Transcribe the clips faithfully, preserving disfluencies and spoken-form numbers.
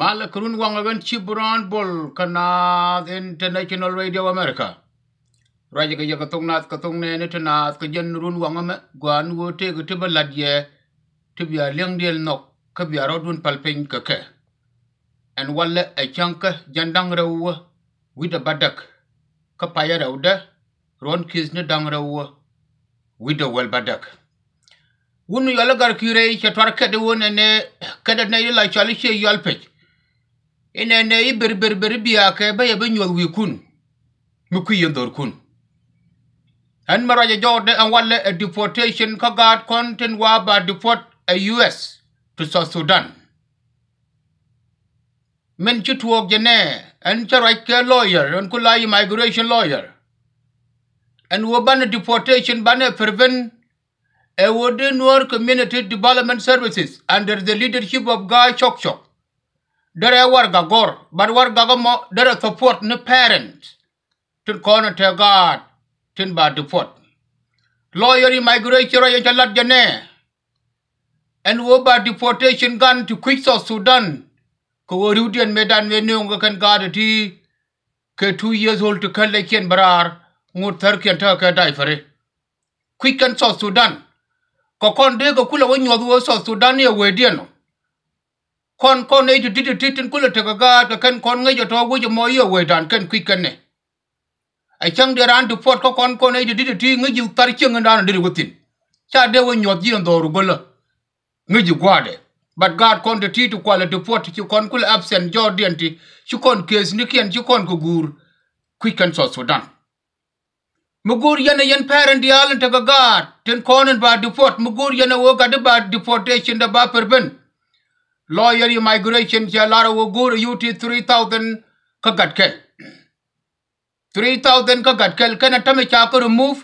Malɛ kɛ run waŋ ɛ ɣän Ci Brown Bol kä Naath International Radio America. Ruacɛ kɛ yɛ kɛ thok Naath kɛ thok nɛɛni ti naath kɛ jɛn run waŋ ɛmɛ gua̱a̱n ɣöö tëëkɛ ti bä la̱t yɛ ti bia li̱eŋdiɛn nhɔk kä bia rɔ̱dun päl piny kɛ kɛ. Ɛn walɛ ɛ cäŋ kä jɛn da̱ŋ rɛw wä wi̱cdɛ bädäk kä payä rɛwdɛ ruɔ̱n ki̱th ni da̱ŋ rɛw wä wi̱cdɛ wäl bädäk. Wun mi yual i̱ gar ki̱i̱rɛ i̱ cɛ tuar kɛt i̱ wun ɛnɛ kɛt ɛnɛ i̱ la cɔal i̱ ciɛ yual pec. Inɛ nɛ i̱ ber ber ber i̱ biaakɛ bä yɛ bi nyuɔth wi̱i̱kun mi kui̱ yɛn dho̱rkun. Ɛn mɛ ruacɛ jɔɔkdɛ ɛn walɛ ɛ deportation kä gaat kɔn tin wa ba deport ɛ U S to South Sudan. Min ci tuɔɔk jɛ nɛ ɛn cä ruac kɛ lawyer ɛn ku la immigration lawyer. Ɛn wä banɛ deportation banɛ prevent ɛ wä dee Nuer Community Development Services under the leadership of Guy Cɔk Cɔk. Derɛ warɛga gɔr, but warɛga mɔ derɛ support ni parent tin kɔn te gaat tin ba deport. Lawyer immigration ruac ɛn cä lat jɛ nɛ ɛn wä ba deportation gan ti kui̱c South Sudan. Kɛ wä ri̱wdiɛn mëëdan mëë nööŋ kɛ kɛn gaat ti kɛ two years old ti käl lɛ ciɛn bä raar ŋot thärkiɛn tekɛ kɛ diaper. Kui̱c kɛn South Sudan. Kɛ kɔn dee kɛ kulɛ wä nyuɔth wee South Sudan i̱ ɛ wecdiɛn ɔ. Kɔn kɔn nɛy ti di̱t ti tin kulɛ tekɛ gaat kɛ kɛn kɔn ŋäc ɛ tɔ̱ wec ɛmɔ i̱ ɛ wecdan kɛn kui̱c kɛn nɛ. Ɛ cäŋ dee raan deport kä kɔn kɔn nɛy ti di̱t ti ŋäc ji̱ thar cieŋ in raan in dee wä thi̱n. Ca dee wä nyuɔth ji̱ in dhɔru gölä. Ŋäc ji̱ gua̱a̱dɛ. But gaat kɔn ti ti ti kualɛ deport ci kɔn kulɛ absent jɔɔdiɛn ti ci kɔn case nikiɛn ci kɔn kɛ guur. Kui̱c kɛn South Sudan. Mi go̱o̱r yɛn ɛ yɛn parent diaal in tekɛ gaat tin kɔn in ba deport mi go̱o̱r yɛn ɛ wee gat i̱ ba deportation dɛ ba prevent. Lawyer immigration cɛ lar ɛ wee go̱o̱r ɛ U T three thousand kä gat kɛl. Three thousand kä gat kɛl kɛn ɛ tämɛ ca kä remove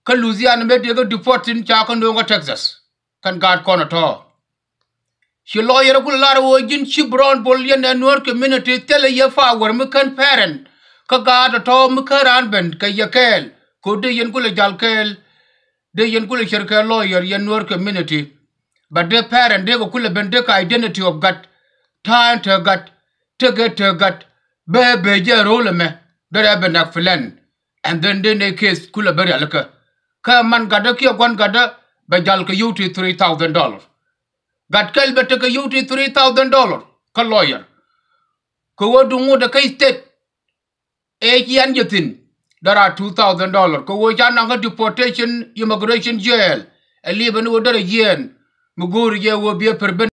kä Louisiana mëë dee kä deport tin ca kä nööŋ kä Texas. Kɛn gaat kɔn ɛ tɔ̱. Ci lawyer kulɛ lar ɣöö ji̱n Ci Brown Bol yɛn ɛ Nuer community thilɛ yɛ power mi kän parent kä gaat ɛ tɔ̱ mi kän raan ben kɛ yɛ kɛɛl kɛ ɣöö dee yɛn kulɛ jal kɛɛl. Dee yɛn kulɛ cär kɛ lawyer yɛn Nuer community. But dee parent dee kɛ kulɛ ben dee kɛ identity of gat. Ta̱a̱ in te gat tekɛ te gat bee bee jɛ ro̱o̱l ɛmɛ derɛ ben dak plan. And then dee nɛ case kulɛ ben rialikä kä man gatdä kiɛ gua̱n gatdä bɛ jal kɛ U T three thousand dollar. Gat kɛl bɛ tekɛ U T three thousand dollar kä lawyer. Kɛ ɣöö duŋ ŋot ɛ kä state ëë ci ɛn jɛ thi̱n dara two thousand dollar kɛ ɣöö ca naŋ kä deportation immigration jail. Ɛ liep ɛn ɣöö derɛ jiɛɛn mi go̱o̱ri jɛ ɣöö biɛ prevent.